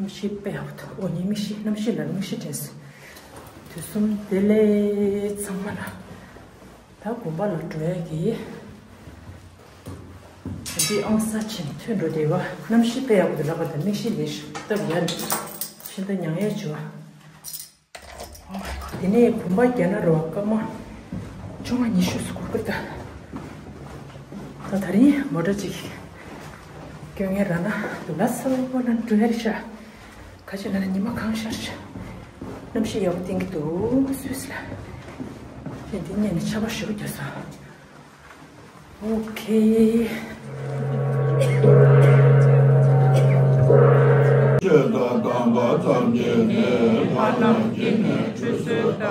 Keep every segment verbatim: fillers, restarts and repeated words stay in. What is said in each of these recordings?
གནམ་གཤིས་དཔེ་ཡག་པོ་འདུག་ཨོ་ཉི་མ་ཤི་གནམ་གཤིས་ལ་གནམ་གཤིས་དྲན་སོང་། དུས་གསུམ་བདེ་ལེགས་ཚང་མ་ལ། ད་དགོན་པ་ལ་འགྲོ་ཡ་གི། འདི་ཨང་ས་ཆེན་ཐོན་འགྲོ་བདེ་བ། གནམ་གཤིས་དཔེ་ཡག་པོ་འདུག་ལབ་པ་དང་མིག་ཤེལ་ལས་སྟབས་ཡག་ནས་ཕྱི་ཟླ་མྱང་ཡས་བྱུང་བ། དེ་ནས་གོམ་པ་རྒྱག་ན་རེ་བ་སྐར་མ་བཅོ་ལྔ་ཉི་ཤུ་སུ་གོ་གི་ད། ད་ད་རིང་མོ་ཊ་གཅིག་སྐྱོད་མཁན་རག་ན་འདུག་ལ་ས་བོ་ལ་འགྲོ་ཡ་རེད་ཤག་ཁ་ཅིག་ལ་ལ་ཉི་མ་གང་ཤར་ཤག་གནམ་གཤིས་ཡག་པོ་བསྟན་གི་འདུག་སུས་ལ། ཡིན་འདི་ཉིན་ནས་ཆར་པ་ཞེ་པོ་རྒྱག་སོང་། ཨོ་ཁེ། ཆོས་དང་དམ་པ་ཐམས་ཅད་ནི། ལྷ་རྣམས་ཀྱི་ནི་ཁྲུས་གསོལ་ལྟར།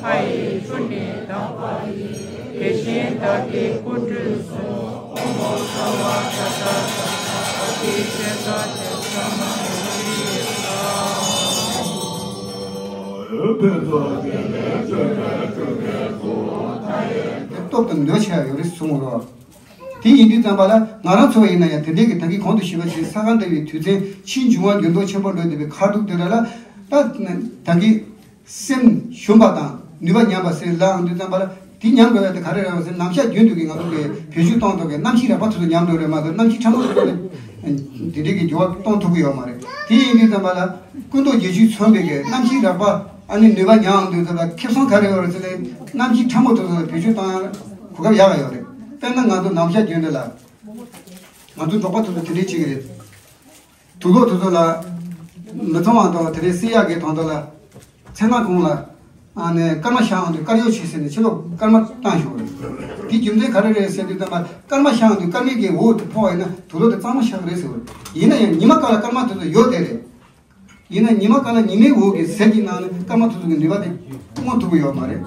ལྷ་ཡི་ཆོས་ནི་དམ་པ་ཡིན། དེ་བཞིན་བདག་གི་སྐུ་ཁྲུས་གསོལ། ཨོཾ་ཨཱཿཧཱུྃ་ཧ་ར་ཧ་ར་ས་ཏྭ་ས་ཏྭ། ཨ་ཏི་ཤེ་ས་ཏེ་ས་མ་ཧཱུྃ་ཧྲཱིཿ་ཧ། སྟོབས་དང་ནུས་ཆེ་ཡོད་རེད་གསུངས་རོགས། དེ་ཡིན་དུས་ཙམ་པ་ལ་ང་རང་ཚོ་ཡིན་ན་ཡང་དེ་འདྲའི་གི་ད་གིན་གོང་དུ་ཞུས་པ་བཞིན་ས་ག་ཟླ་བའི་དུས་ཆེན་ཕྱིའི་འབྱུང་བ་འགྱུར་ལྡོག་ཆེན་པོ་འགྲོ་བསྡད་པའི་ཁ་ཐུག་དེ་འདྲ་ལ་ད་ད་གིན་སེམས་ཞུམ་པ་དང་ནུས་པ་ཉམས་པ་ཟེར་ལབ་ཡོང་དུས་ཙམ་པ་ལ་དེ་ཉམས་དགོས་ཡ་དེ་ག་རེ་རེད་ཟེར་ན་ནམ་ཞག་རྒྱུན་དུ་གི་ང་ཚོ་གི་བེད་སྤྱོད་གཏོང་ཐུབ་མཁན་གནམ་གཤིས་རགས་པ་དེ་ཚོ་ཉམས་འགྲོ་རེད་མ་གཏོགས་གནམ་གཤིས་ཕྲ་མོ་དེ་ཚོ་ལ་དེ་འདྲའི་གི་འགྱུར་བ་གཏོང་ཐུབ་ཀྱི་ཡོད་མ་རེད། དེ་ཡིན་དུས་ཙམ་པ་ལ་ཀུན་རྟོག་བརྒྱད་ཅུས་མཚོན་པའི་གི་གནམ་གཤིས་རགས་པ། ཨ་ནི་ནུས་པ་ཉམས་འདུག་ཟེར་ལ་ཁེ་བཟང་ག་རེ་ཡོད་རེད་ཟེར་ལ་གནམ་གཤིས་ཕྲ་མོ་དེ་ཚོ་ལ་བེད་སྤྱོད་བཏང་ཡ་གོ་སྐབས་ཡག་ག་ཡོད་རེད། དཔེར་ན་ང་ཚོ་ནམ་ཞག་རྒྱུན་དུ་ལ་ང་ཚོ་འབྲོག་པ་དེ་ཚོ་དེ་འདྲའི་བྱེད་ཀྱི་རེད། དུག་ལོག་དེ་ཚོ་ལ་མི་ཚང་བ་དང་དེ་འདྲའི་བསྲེག་ཡག་གི་དོན་དག་ལ་མཚན་ནག་གུང་ལ་ཨ་ནི་སྐར་མ་ཤར་ཡོང་དུས་སྐར་གཡོག་བྱེད་ཟེར་ནས་ཕྱི་ལོགས་སྐར་མ་བཏང་ཞོག་རེད། དེ་རྒྱུ་མཚན་ག་རེ་རེད་ཟེར་དུས་ཙམ་པ་སྐར་མ་ཤར་ཡོང་དུས་སྐར་མའི་གི་འོག་ཏུ་ཕོག་པ་ཡིན་ན་དུག་ལོག་དེ་གཙང་མ་ཤར་གི་རེད་ཟེར་བ་རེད། ཡིན་ན་ཡང་ཉི་མ་སྐར་ལ་སྐར་མ་དེ་ཚོ་ཡོད་དེ་རེད། ཡིན་ན་ཉི་མ་སྐར་ལ་ཉི་མའི་འོག་གི་ཟེར་གྱི་ནང་ནས་སྐར་མ་དེ་ཚོ་གི་ནུས་པ་དེ་མངོན་ཐུབ་ཀྱི་ཡོད་མ་རེད།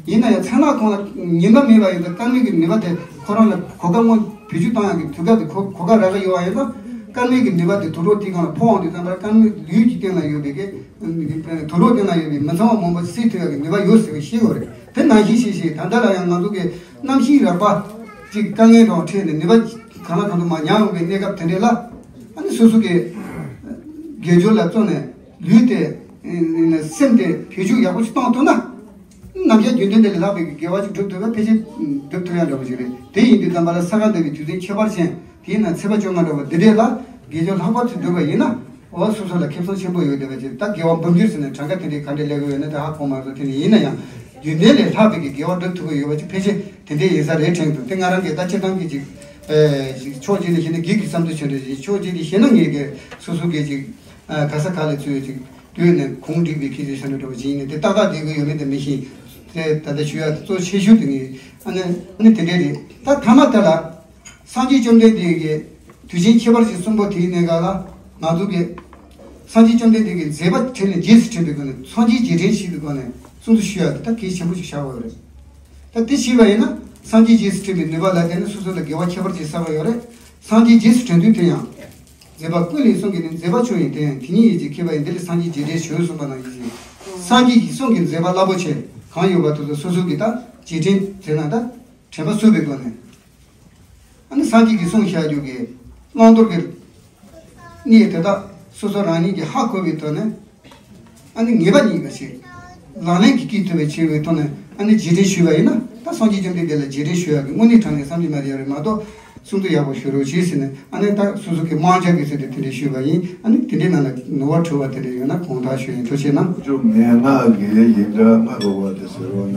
ཡིན་ན་ཡང་མཚན་ནག་གུང་ལ་ཉི་མ་མེད་པ་ཡིན་ཙང་སྐར་མའི་གི་ནུས་པ་དེ་ཁོ་རང་ལ་གོ་སྐབས་སྔོན་བེད་སྤྱོད་བཏང་ཡག་གི་དུས་སྐབས་དེ་གོ་གོ་སྐབས་རག་གི་ཡོད་པ་ཡིན་ཙང་སྐར་མའི་གི་ནུས་པ་དེ་དུག་ལོག་དེའི་སྒང་ལ་ཕོག་འོང་དུས་ཙམ་པར་སྐར་མའི་ལུས་ཀྱི་སྟེང་ལ་ཡོད་པའི་གི་དུག་ལོག་སྟེང་ལ་ཡོད་པའི་མི་ཚང་བ་མང་པོ་བསྲེག་ཐུབ་ཡག་གི་ནུས་པ་ཡོད་ཟེར་བའི་ཤེས་དགོས་རེད། དེ་ནང་བཞིན་ཤེས་ཤེས་ད་ལྟ་ལ་ཡང་ང་ཚོ་གི་གནམ་གཤིས་རགས་པ་ཅིག་དཀའ་ངལ་དང་འཕྲད་ནས་ནུས་པ་གང་ལ་གང་འདུག་མ་ཉམས་ཡོང་པའི་གནས་སྐབས་དེ་འདྲས་ལ་ཨ་ནི་སོ་སོ་གི་དགེ་སྦྱོར་ལ་བརྩོན་ནས་ལུས་དེ་སེམས་དེ་བེད་སྤྱོད་ཡག་པོ་ཞིག་གཏོང་ཐུབ་ན། ནམ་ཞག་རྒྱུན་ལྡན་དེ་ལས་ལྷག་པའི་དགེ་བ་ཅིག་སྒྲུབ་ཐུབ་པ་ཕལ་ཆེར་སྒྲུབ་ཐུབ་ཡག་འདྲ་པོ་ཞིག་རེད། དེ་ཡིན་དུས་ཙམ་པ་ལ་ས་ག་ཟླ་བའི་དུས་ཆེན་ཁྱད་པར་ཅན་དེ་ཡིན་ན་ཚེས་པ་བཅོ་ལྔ་འདྲ་པོ་འདི་འདྲས་ལ་དགེ་སྦྱོར་ལྷག་པར་དུ་སྒྲུབ་པ་ཡིན་ན་འོ་སོ་སོ་ལ་ཁེ་བཟང་ཆེན་པོ་ཡོད་བསྡད་པ་ཅིག་ད་དགེ་བ་འབུམ་འགྱུར་ཟེར་ནས་གྲངས་ཀ་དེ་འདྲའི་ག་འདྲས་ལས་དགོས་ཡོད་ན་དེ་ཧ་གོ་མ་སོང་། དེ་ནི་ཡིན་ན་ཡང་རྒྱུན་ལྡན་ལས་ལྷག་པའི་དགེ་བ་སྒྲུབ་ཐུབ་ཀྱི་ཡོད་པ་ཅིག་ཕལ་ཆེར་དེ་འདྲས་ཡིན་ས་རེད་དྲན་འདུག་དེ་ང་རང་གིས་ད་སྤྱིར་བཏང་གི་ཅིག་ཕྱོགས་གཅིག་ནས་བཤད་ན་སྒེར་གྱི་བསམ་ཚུལ་ཆེན་པོ་ཞིག་ཕྱོགས་གཅིག་ནས་བཤད་ན་ངེད་ཀྱི་སོ་སོ་གི་ཅིག་ག་ས་ག་ལ་ཚུད་ཅིག་དུས་ནས་གུང་བསྒྲིགས་པའི་ཁྱེད་ཀྱི་ཤ་ནུ་འདྲ་བོ་ཅིག་ཡིན་ནས་དེ་ཏག་ཏག་བསྡད་དགོས་ཡོད་མེད་དེ་མི་ཤེས། དེ་ད་ལྟ་ཞུ་ཡ་གཙོ་ཆེ་ཤོས་དེ་ངས་ཨ་ནི་ཨ་ནི་དེ་འདྲས་རེད། ད་མཐའ་མ་དེ་ལ་སངས་རྒྱས་བཅོམ་ལྡན་འདས་ཀྱི་དུས་ཆེན་ཁྱད་པར་ཅན་གསུམ་པོ་དེའི་གནས་སྐབས་ལ་ང་ཚོ་གི་སངས་རྒྱས་བཅོམ་ལྡན་འདས་ཀྱི་མཛད་པ་དྲན་ནས་རྗེས་སུ་དྲན་པའི་སྒོ་ནས་སངས་རྒྱས་རྗེས་དྲན་བྱེད་པའི་སྒོ་ནས་སྲུང་བརྩི་ཞུ་ཡ་དེ་ད་གལ་ཆེན་པོ་ཞིག་ཆགས་ཡོད་རེད། ད་དེ་བྱས་པ་ཡིན་ན་སངས་རྒྱས་རྗེས་སུ་དྲན་པའི་ནུས་པ་ལ་བརྟེན་ནས་སོ་སོ་ལ་དགེ་བ་ཁྱད་པར་ཅན་བསགས་པ་ཡོད་རེད། སངས་རྒྱས་རྗེས་སུ་དྲན་དུས་དེ་ཡང་། མཛད་པ་ཀུན་ལས་གསུང་གི་ནི། མཛད་པ་ཆོས་ཡིན་དེ་ཡང་དེ་ཉིད་ཡིད་ཀྱིས་ཁེབས་པ་ཡིན། འདི་ལས་སངས་རྒྱས་རྗེས་དྲན་བྱོས་གསུངས་པ་ནང་བཞིན། སངས་རྒྱས་ཀྱི་གསུང་གི་མཛད་པ་རླབས་པོ་ཆེ་གང་ཡོད་པ་དེ་ཚོ་སོ་སོ་གིས་ད་རྗེས་དྲན་ཟེར་ན་ད་དྲན་པ་གསོས་པའི་སྒོ་ནས། ཨ་ནི་སངས་རྒྱས་ཀྱི་གསུང་བཤད་རྒྱུ་གི་བླང་དོར་གྱི་གནས་དེ་དག་སོ་སོ་རང་ཉིད་ཀྱིས་ཧ་གོ་བའི་ཐོག་ནས། ཨ་ནི་ངེས་པ་རྙེད་པ་ཞིག་ལག་ལེན་གྱིས་བསྐྱེད་ཐུབ་པའི་ཆེད་དུའི་ཐོག་ནས་ཨ་ནི་རྗེས་དྲན་ཞུས་པ་ཡིན་ན་ད་སངས་རྒྱས་བཅོམ་ལྡན་འདས་ལ་རྗེས་དྲན་ཞུ་ཡག་གི་དངོས་གནས་དྲང་གནས་བསམ་གྱིས་མ་བརྗེད་པ་རེད་མ་གཏོགས་གསུང་དུ་ཡག་པོ་ཞུ་རོགས་བྱེད་ཟེར་ནས་ཨ་ནི་ད་སོ་སོ་གི་དམངས་ཆ་གི་ཚུལ་དུ་དེ་འདྲ་ཞུས་པ་ཡིན། ཨ་ནི་དེ་འདྲའི་ནང་ལ་ནོར་བ་འཁྲུལ་བ་དེ་འདྲ་ཡོད་ན་དགོངས་དག་ཞུ་ཡིན། ཐུགས་རྗེ་གནང་། བཅུ་མེད་ལྔ་གི་ཡིག་འདྲ་ལྔ་རུ་བ་དེ་ཟེར་བ་ན།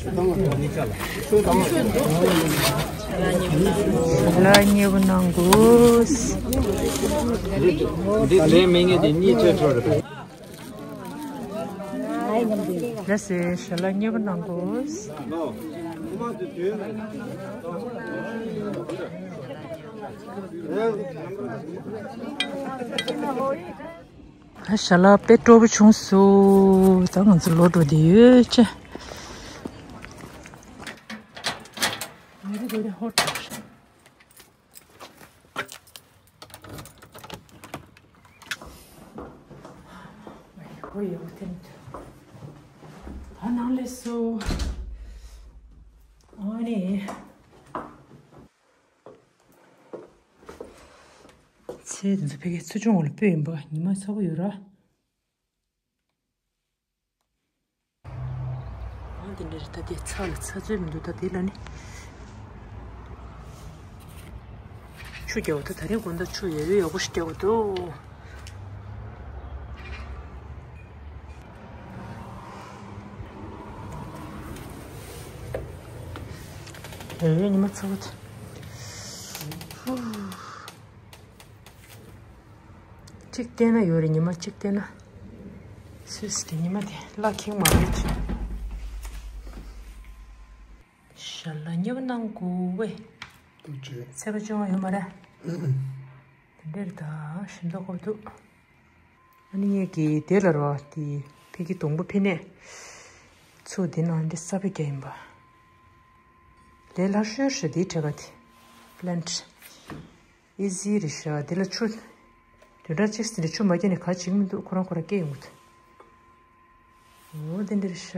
ལ་མཉེས་པོ་གནང་དགོས། འདི་ལས་མི་ངན་དེ་གཉིས་ཆོད་འཕྲོ་རེད། ལགས་སེ། ཞལ་ལག་མཉེས་པོ་གནང་དགོས། ཞལ་ལག་དཔེ་སྤྲོ་པོ་བྱུང་སོང་། ད་ང་ཚོ་ལོག་འགྲོ་བསྡད་ཡོད་ཅེ། ཨོ་ཡ། ཨོ་ཐེན། ད་ནང་ལས་སུ། ཨ་ནི། ཚལ་དེ་ཚོ་ཕ་གིའི་ཚོ་ཆུང་འོག་ལ་སྤོས་ཡིན་པ། ཉི་མ་ཚ་པོ་ཡོད་ར། ཨ་དེ་འདྲ་རེད། ད་དེ་ཚ་ལ་ཚ་ཚོད་མི་འདུག་ད་དེ་ལ་ནི་ཆུ་རྒྱག་པ། ད་ད་རིང་དགོང་དག་ཆུ་ཡོད་རེད། ཡག་པོ་ཞིག་རྒྱག་པ་འདུག་ཨེ། ཉི་མ་ཚ་པོ་ད། གཅིག་བལྟས་ན་ཡོད་རེད། ཉི་མ་གཅིག་བལྟས་ན། སུས་ཀྱི་ཉི་མ་དེ་བརླག་ཁེངས་མ་རེད། ཞལ་ལག་མཉེས་པོ་གནང་དགོས་པས། ཐུགས་རྗེ་ཆེ། ཚད་པ་བཅོ་ལྔ་ཡོད་མ་རེད། དེ་འདྲ་རེད། ད་ཞིམ་མདོག་ཁ་པོ་འདུག་ཨ་ནི་ངེད་ཀྱིས་དེ་ལ་རོ་དེ་ཕ་གི་སྡོང་པོ་ཕུད་ནས་ཚུར་དེ་ནང་འདི་ས་ཕུད་རྒྱག་ཡིན་པ། ལས་སླ་ཤོས་ཤིག་དེའི་གྲས་ཀ་དེ་པི་ལན་ཊི། ཨི་ཛི་རེད་ཤག་དེ་ལ་ཆུ་བདུན་ཕྲག་གཅིག་ཙམ་རེ་ཆུ་མ་བརྒྱབ་ནས་ག་བྱེད་ཀྱི་མི་འདུག་ཁོ་རང་ཁོ་རང་སྐྱེ་ཡོང་གི་འདུག་འོ་དེ་འདྲ་རེད་ཤག་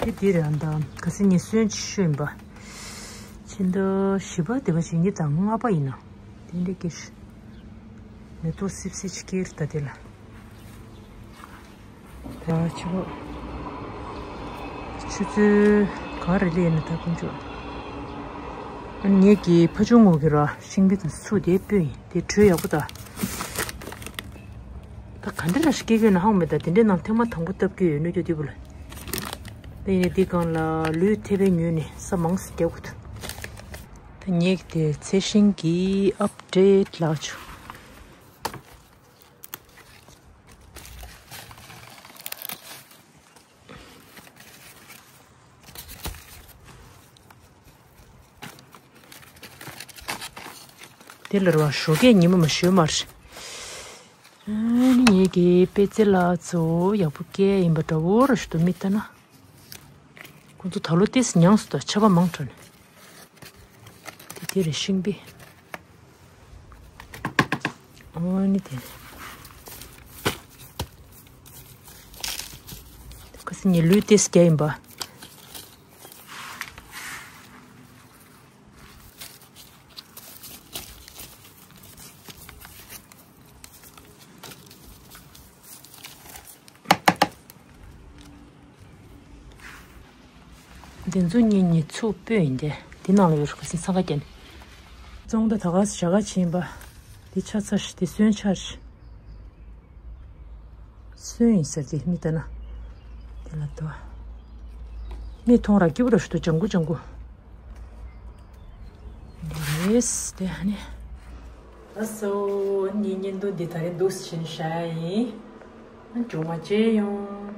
དེ་དེ་རེད། ཨ་ད་ག་ཟེ་ངས་སོན་ཆེ་ཤོས་ཡིན་པ། ཕྱི་ཟླ་བཞི་པ་དེ་པ་ཞིག་ཉིན་དང་ལྔ་པ་ཡིན་ན། དེ་འདྲ་སྐྱེ་ཤག་མེ་ཏོག་སིབ་སིབ་ཅིག་སྐྱེས་རེད། ད་དེ་ལ། ད་ཆུ་ཆུ་ཚོད་ག་རེ་ལས་ན་ད་དཀོན་མཆོག་ཨ་ནི་ངེད་ཀྱི་ཕ་ཆུང་ངོ་གི་ར་ཤིང་བི་དང་ཚུ་དེ་སྤོས་ཡིན། དེ་དྲོད་ཡག་པོ་ད། ད་ག་འདྲ་ར་ཞིག་སྐྱེ་གི་ན་ཧང་མེད། ད་དེ་འདྲའི་ནང་ཐེངས་མ་དང་པོ་བཏབ་ཀྱི་ཡོད་ནོ་རྒྱུ་དེ་བུ་ལ། ད་ཡིན་ནའི་འདི་སྒང་ལ་ལུད་ཐེབས་པའི་ཉོས་ནས་ས་མང་ཙམ་རྒྱག་དགོས་འདུག་ད་ངེད་ཀྱི་དེ་ཚལ་ཤིང་གི་ཨབ་ཌེཊ་ལགས་བྱུང་། དེ་ལ་ར་བ་ཞོགས་ཀས་ཉི་མ་མ་ཞོན་མར། ཨ་ནི་ངེད་ཀྱི་པད་ཚལ་ལ་ཚོ་ཡག་པོ་སྐྱེས་ཡིན་པ་འདྲ་བོ་ར་ཞིག་འདུག་མི་ལྟ་ན། ཁོང་ཚོ་ད་ལོ་ཏིས་མྱངས་སོང་། ད་ཆར་པ་མང་དྲགས་ནས། དེ་དེ་རེད་ཤིང་པི། ཨོ་ནི་དེ། ཁ་སང་ངས་ལུད་ཏིས་རྒྱག་ཡིན་པ། འདི་ཚོ་གཉིས་གཉིས་ཚུགས་སྤོས་ཡིན་ཏེ། འདི་ནང་ལ་ཡོད་རེད། ཁ་སང་འཚང་ཁ་བརྒྱབ་ནས། བཙོང་ད་ད་ག་ཞག་ག་ཕྱིན་པ། འདི་ཆ་ཚ་ཞིག་འདི་སོན་ཆ་ཞིག་སོན་ཡིན་ཟེར་ཏེ་མི་ལྟ་ན། དེ་ལ་དོ། མི་མཐོང་ར་སྐྱིད་པོ་ར་ཞིག་འདུག་ལྗང་གུ་ལྗང་གུ། རེས་དེ་ཧ་ནི། ཨ་སོ། ངའི་བརྙན་ཐུང་འདི་ད་རེས་འདུག་སེ་བྱས་ནས་བཞག་ཡ་ཡིན། ཨ་མཇུག་མ་མཇལ་ཡོང་།